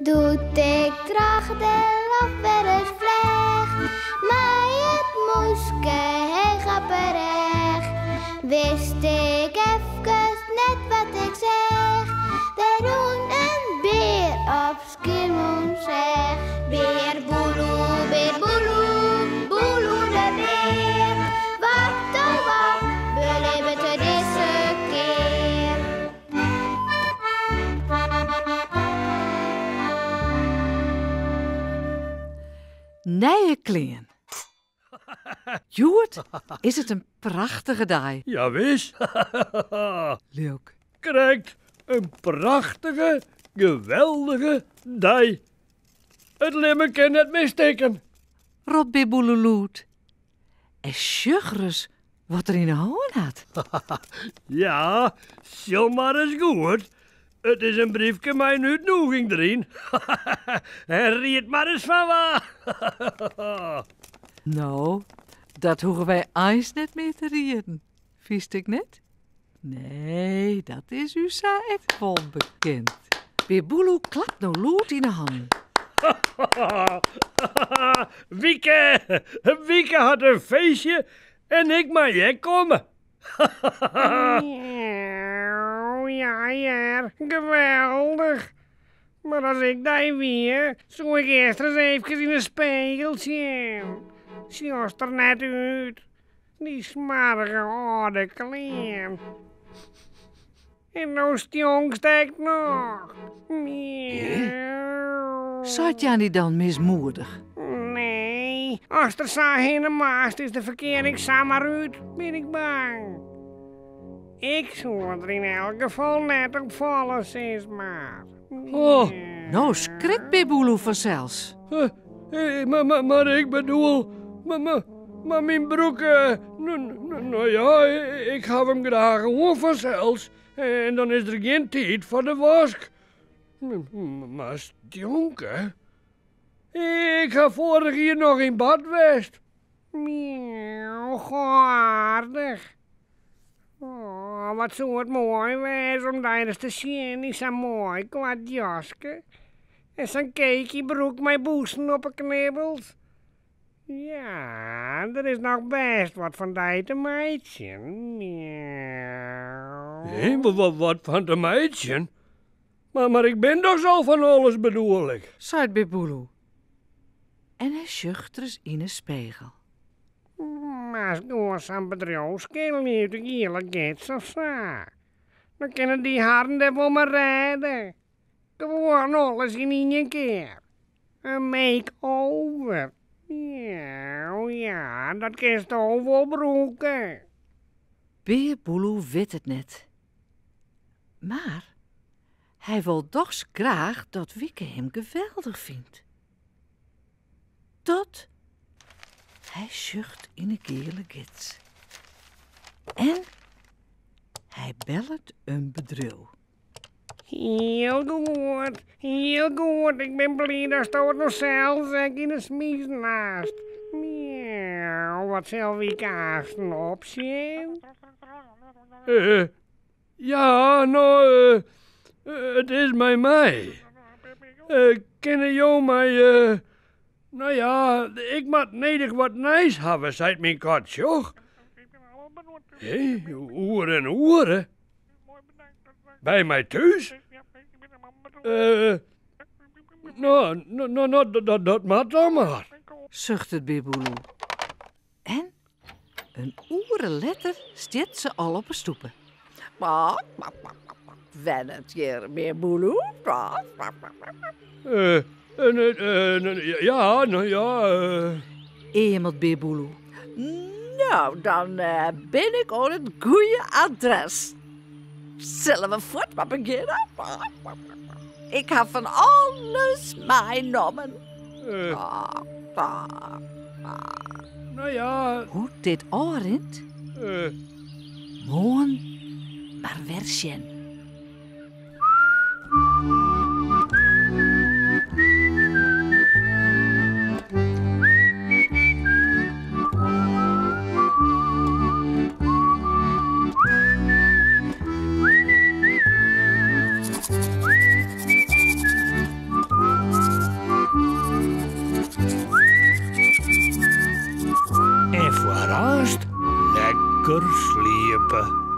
Doe't ik troch de loft wer ris fleach, mei it mûske heech op 'e rêch, wist ik efkes net wat ik seach. Der rûn in bear op Skiermûntseach. Bear Boeloe, bear Boeloe, Boeloe de bear. Wat oh wat belibbet er dizze kear? Nije klean. Hjoed is it in prachtige dei. Jawis. Leuk. Krekt in prachtige, geweldige dei. It libben kin net misstikken. Ropt Bear Boeloe lûd. En sjoch ris wat er yn 'e hân hat. Ja, sjoch mar ris goed. It is in briefke mei in útnûging deryn. En ried mar ris fan wa. No, dat hoege wy eins net mear te rieden, fynst ek net? Nee, dat is ús sa ek wol bekend. Bear Boeloe klapt no lûd yn 'e hannen. Wieke! Wieke hat in feestje en ik mei ek komme. Ja hear, geweldich. Mar as ik dy wie, soe ik earst ris eefkes yn 'e spegel sjen. Sjochst der net út. Dy smoarge âlde klean. En no stjonkst ek noch. Miauw. Seit Janny dan mismoedich. Nee, ast der sa hinne moatst, is de ferkearing samar út, bin ik bang. Ik soe der yn elk gefal net op falle, sis mar. Oh. No skrikt Bear Boeloe fansels. Mar ik bedoel, mar myn broek, no ja, ik haw him graach oan fansels en dan is der gjin tiid foar de wask. Mar stjonke? Ik haw foarich jier noch yn bad west. Miauw, goh aardich. Oh, wat soe it moai wêze om dy ris te sjen yn sa'n moai koart jaske en sa'n keekie broek mei bûsen op 'e knibbels. Ja, der is noch bêst wat fan dy te meitsjen. Miauw. Hé, wat fan te meitsjen? Mar ik bin dochs al fan alles bedoel ik. Seit Bear Boeloe. En hy sjocht ris yn 'e spegel. Moatst gewoan sa'n bedriuw skilje út de giele gids of sa. Dan kinne dy harren dêr wol mei rêde. Gewoan alles yn ien kear. In make-over. Ja, ja, dat kinsto wol brûke. Bear Boeloe wit it net. Mar hy wol dochs graach dat Wieke him geweldich fynt. Tot hy sjocht yn 'e giele gids. En hy bellet in bedriuw. Hiel goed, hiel goed. Ik bin bliid datsto it no sels ek yn 'e smizen hast. Miauw, wat sil Wieke aansten opsjen? Ja, no, it is mei my. Kinne jo my, no ja, ik moat nedich wat nijs hawwe, seit myn kat, sjoch. Hé, oer in oere? By my thús? No, no, no, dat moat dan mar. Suchtet Bear Boeloe. En in oere letter stiet se al op 'e stoepe. Wennet hjir Bear Boeloe? Ja, no ja. Eamelt Bear Boeloe. No, dan bin ik oan it goeie adres. Sille we fuort mar begjinne? Ik ha fan alles meinommen. No ja. Hoe't dit ôfrint? Moarn mar wer sjen. moatst lekker sliepe.